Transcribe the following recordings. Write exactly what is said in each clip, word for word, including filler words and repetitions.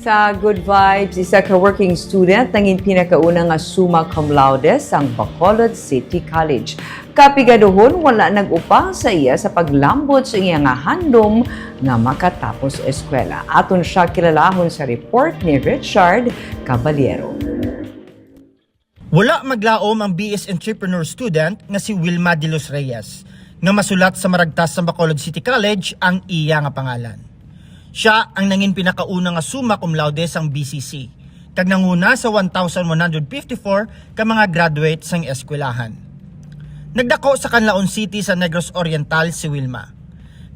Sa Good Vibes, isa ka working student nangin pinakauna nga summa cum laude sang Bacolod City College. Kapigaduhon, wala nag-upang sa iya sa paglambot sa iya nga handom nga makatapos eskwela. Aton siya kilalahon sa report ni Richard Caballero. Wala maglaom ang B S entrepreneur student nga si Wilma de los Reyes, nga masulat sa maragtas sa Bacolod City College ang iya nga pangalan. Siya ang nangin pinakauna nga summa cum laude sang B C C, kag nanguna sa one thousand one hundred fifty-four ka mga graduate sang eskwelahan. Nagdako sa Canlaon City sa Negros Oriental si Wilma.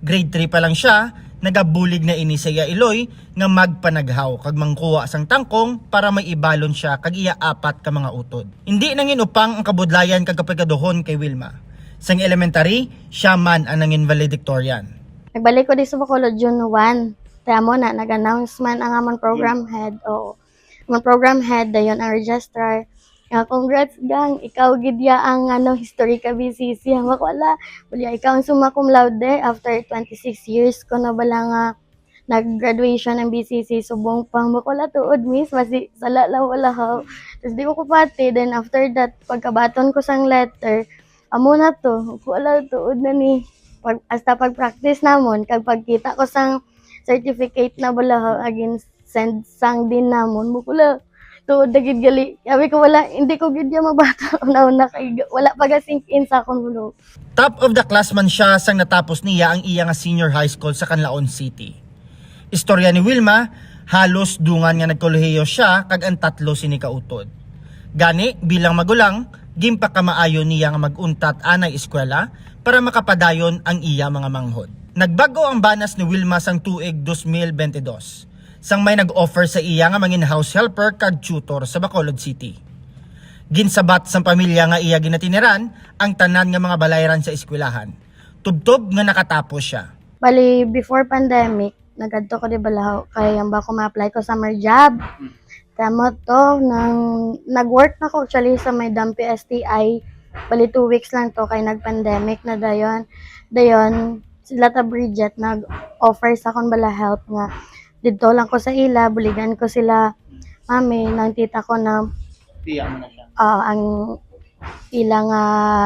Grade three pa lang siya, nagabulig na ini sa iya iloy nga magpanaghaw kag mangkuha sang tangkong para may ibalon siya kag iya apat ka mga utod. Indi nangin upang ang kabudlayan kag kapigaduhon kay Wilma. Sang elementary, siya man ang nangin valedictorian. Nagbalik ko di sa Bacolod June one. Kaya mo na, nag-announce man ang amon program head. Oo. Amon program head, dayon ang registrar. Nga, congrats, gang. Ikaw gid ya ang ano, history ka B C C. Ang wala. Wala, ikaw ang summa cum laude after twenty-six years ko na bala nga nag-graduation ang B C C subong pang wala tuod, miss, basi sala lang wala ha. Tapos di ko kapati, then after that, pagkabaton ko sang letter, amo na to, wala tuod na ni. Pag, hasta pag-practice namon, kag pagkita ko sang certificate na bala ha, again, send sang din namon, bukula tuod na gid gali. Sabi ko, wala, hindi ko gid ya mabata una-una kay wala pa ga-sink in sa akong ulo. Top of the class man siya sang natapos niya ang iya nga senior high school sa Canlaon City. Istorya ni Wilma, halos dungan nga nagkolehiyo siya kag ang tatlo sini ka utod. Gani, bilang magulang, ginpakamaayo niya nga mag-untat anay eskwela para makapadayon ang iya mga manghod. Nagbag-o ang banas ni Wilma sang tuig dos mil bente dos, sang may nag-offer sa iya nga mangin house helper kag tutor sa Bacolod City. Ginsabat sang pamilya nga iya ginatiniran ang tanan nga mga balayran sa eskwelahan, tubtob nga nakatapos siya. Bali, before pandemic, nagadto ko di balahaw kay ang ba ko ma-apply ko summer job. Tama to, nang nag-work na ko actually sa may Dampi S T I. Bali, two weeks lang to kay nag-pandemic na dayon. Dayon, sila ta Bridget nag-offer sa akon bala help nga didto lang ko sa ila, buligan ko sila, mami, nang tita ko na Tiya mo na siya. ah, ang ila nga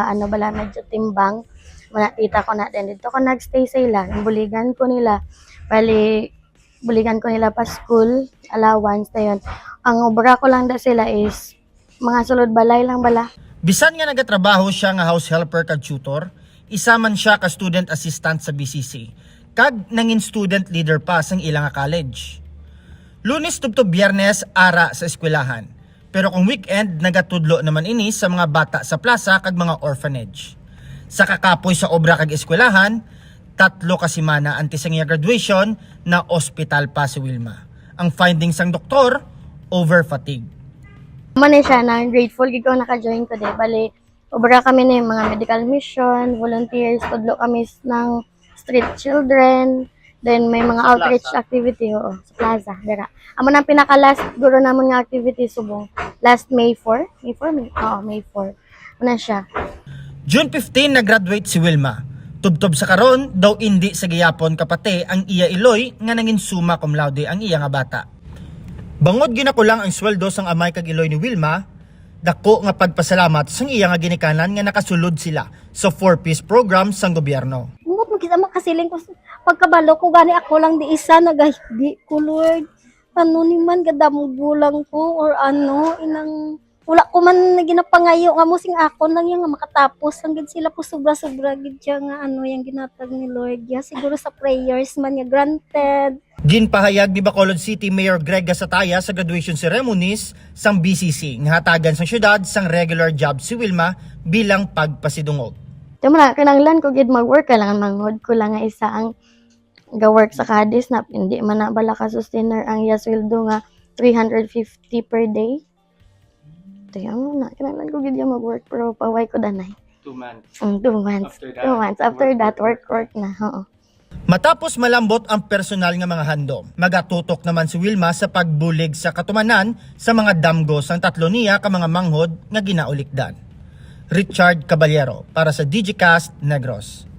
ano bala medyo timbang. Wala tita ko na din dito ko nagstay sa ila. Buligan ko nila. Bali, buligan ko nila pa school allowance dayon. Ang obra ko lang da sila is mga sulod balay lang bala. Bisan nga nagatrabaho siya nga house helper kag tutor, isa man siya ka student assistant sa B C C, kag nangin student leader pa sang ila nga college. Lunes tubtob Biyernes ara sa eskwelahan, pero kung weekend nagatudlo naman ini sa mga bata sa plaza kag mga orphanage. Sa kakapoy sa obra kag eskwelahan, tatlo ka semana antes sang iya graduation, na ospital pa si Wilma. Ang findings sang doktor, over fatigue. Mo na siya na grateful gid ko naka-join ko di. Bali, obra kami ni mga medical mission, volunteers, tudlo kami s- ng street children, then may mga outreach activity, oo, sa plaza, dira. Amo na ang pinaka-last guro namon nga activity subong last May four. May four, May, oo, May four. Ano siya? June fifteen nag-graduate si Wilma. Tubtob sa karon, daw indi sa gihapon kapati ang iya iloy nga nangin summa cum laude ang iya nga bata. Bangod ginakulang ang sweldo sang amay kag iloy ni Wilma, dako nga pagpasalamat sang iya nga ginikanan nga nakasulod sila sa four Ps program sang gobyerno. Ambot mo kita makasiling ko sa- pagkabalo ko gani ako lang di isa nagahigdi ko, Lord. Ano ni man, gadamgo lang ko or ano, inang wala ko man ginapangayo nga mo sing akon lang yang nga makatapos lang gid sila po, sobra-sobra gid siya nga ano yang ginatag ni Lord. Ya siguro sa prayers man nga granted. Ginpahayag ni Bacolod City Mayor Greg Gasataya sa graduation ceremonies sang B C C nga hatagan sang syudad sang regular job si Wilma bilang pagpasidungog. Di mo na, kinahanglan ko gid mag-work, kailangan manghod ko lang nga isa ang ga-work sa Cadiz na hindi man na bala ka-sustainer ang iya sweldo nga three hundred fifty per day. Kaya mo na, kinahanglan ko gid yung mag-work pero paway ko danay. Two months. Mm, two months. After that, two months. After work, that, work, work, work na. Oo. Matapos malambot ang personal nga mga handom, magatutok naman si Wilma sa pagbulig sa katumanan sa mga damgo sang tatlo niya ka mga manghod nga ginaulikdan. Richard Caballero para sa Digicast Negros.